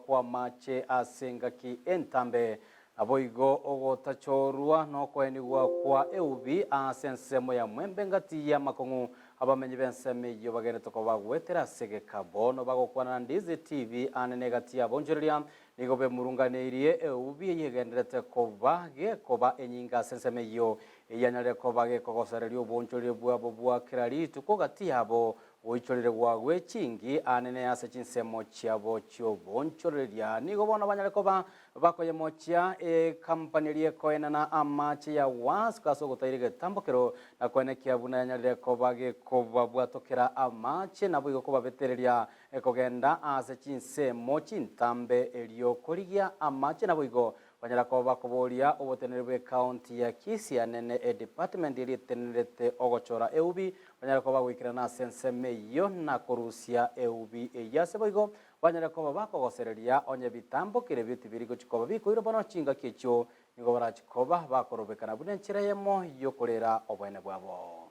Kw'amache ase engaki entambe, naboigo ogotachorwa nokoenigwa kwa eubi ase ensemo ya mwembe ngati y'amakong'u abamenyi b'ensemo eyio bagenderete koba goetera ase egeka. Bono bagokwana na Ndizi TV anene egati y'abonchoreria nigo bemurunganeirie eubi eyio egenderete koba gekoba enyinga ase ensemo eyio eyanyarire koba gekogosereria obonchoreria bwabo bwa kera rituko gati yabo Goichoreregwa gwe chingi anene ase chinsemo chiabo chi'oboonchoreria. Nigo bono banyare koba bakoyemochia ekampani eria ekoenana amache ya Wasco ase ogotaira egetambokero na koenekia buna yanyarire koba gekobabwatokera amache naboigo kobabetereria kogenda ase chinsemo chintambe erio korigia amache naboigo Banyara koba bakoboria oboteneneri bw'ecounty ya Kisii anene edepartment eria etenenerete ogochora eubi, banyare koba bagoikerana ase ensemo eyio na korusia eubi eyio ase boigo banyare koba bakogosereria onye bitambokire ebio tibiri gochi koba bikoirwa bono chingaki echio nigo barachi koba bakorobekana buna enchera eyemo yokorera oboene bwabo.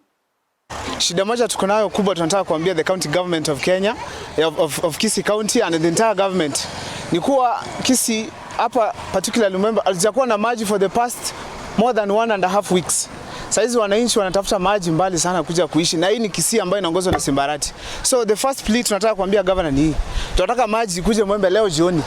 Shida moja tuko nayo kubwa tunataka kuambia the county government of Kenya of, of, of Kisii County and the entire government ni kuwa Kisii hapa particularly Mwembe hatujakuwa na maji for the past more than one and a half weeks. Saizi wananchi wanatafuta maji mbali sana kuja kuishi na hii ni Kisii ambayo inaongozwa na Simbarati. So the first plea tunataka kuambia governor ni hii. Tunataka maji ikuje Mwembe leo jioni.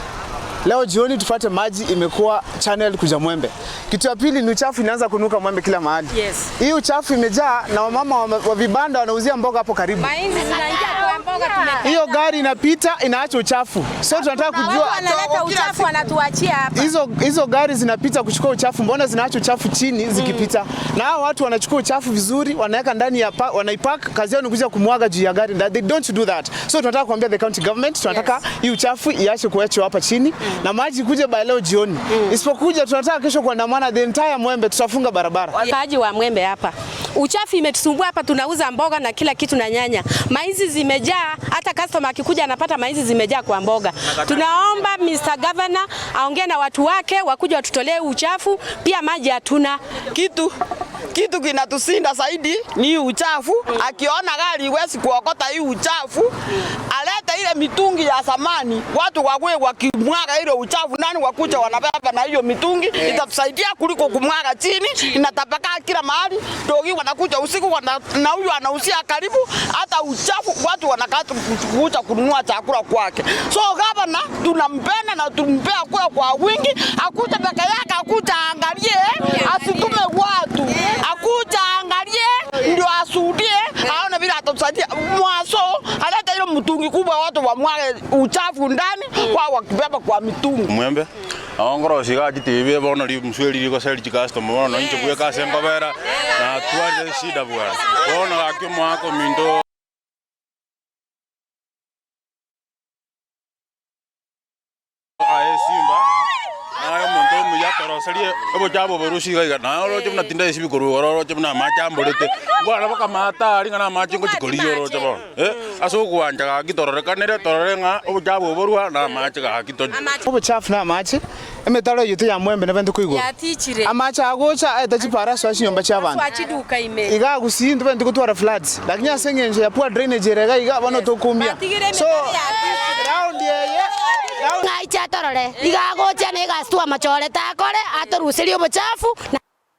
Leo jioni tupate maji imekuwa channel kuja Mwembe. Kitu ya pili ni uchafu inaanza kunuka Mwembe kila mahali. Yes. Hii uchafu imejaa na wamama wa, wa vibanda wanauzia mboga hapo karibu. Mainzi zinaingia kwa mboga tumekata. Hiyo gari inapita inaacha uchafu. So tunataka kujua Watu wanaleta uchafu wanatuachia hapa. hizo hizo gari zinapita kuchukua uchafu, mbona zinaacha uchafu chini zikipita? Na hao watu wanachukua uchafu vizuri, wanaweka ndani ya pa, wanaipack, kazi yao ni kuja kumwaga juu ya gari. They don't do that. So tunataka kuambia the county government, tunataka hii uchafu iache kuachwa hapa chini na maji kuja by leo jioni. Isipokuja tunataka kesho kuandamana the entire Mwembe, tutafunga barabara. Wakaaji wa Mwembe hapa, uchafu imetusumbua hapa. Tunauza mboga na kila kitu na nyanya, maizi zimejaa. Hata customer akikuja anapata maizi zimejaa kwa mboga. Tunaomba Mr. Governor aongee na watu wake wakuja watutolee uchafu, pia maji hatuna. Kitu kitu kinatusinda zaidi ni uchafu. Akiona gari iwezi kuokota hii uchafu, alete ile mitungi ya zamani, watu wawe wakimwaga ile uchafu, nani wakuja wanabeba na hiyo mitungi, itatusaidia kuliko kumwaga chini, inatapakaa kila mahali. Dogi wanakuja usiku wana, na huyu anauzia karibu, hata uchafu watu wanakata kuja kununua chakula kwake. So gavana tunampenda na tumpea kura kwa wingi, akuja peke yake, akuja angalie, asitume watu, akuja angalie ndio asudie, aone vile atatusaidia. Mwaso alete ile mtungi kubwa, watu wamwage uchafu ndani kwa wakibeba kwa mitungi. Mwembe, nabo nkorosia iga chitibi bono rimusu eri rigoseri chicustomer bono inche bweka ase nkobera, natwarire eshida bwana. Bono gaki omwaka ominto. Aye Simba, naye omonto omuya toroserie obochafu oborusia iga iga, naye oroche buna tindesibi korwa igoro oroche buna amache amborete. Nkwana boka amato aria ng'a namache ngochia korigia oroche bono eh, ase ogwancha gaki tororekanere torore ng'a obochafu oborwa na amache gaki tonywe. Obochafu na amache, emetaro eyio teyamwembe nabente koigoro. Amache agocha aete chipara asoa chinyomba chi'abanto. Iga gusii ntobwenereti gotwara floods, lakini ase eng'encho ya poor drainage ere iga iga bono tokoumia. So round eye round. Ng'aiche atorore, iga agocha na egasi twamachorete akore, atoruserie obochafu, na.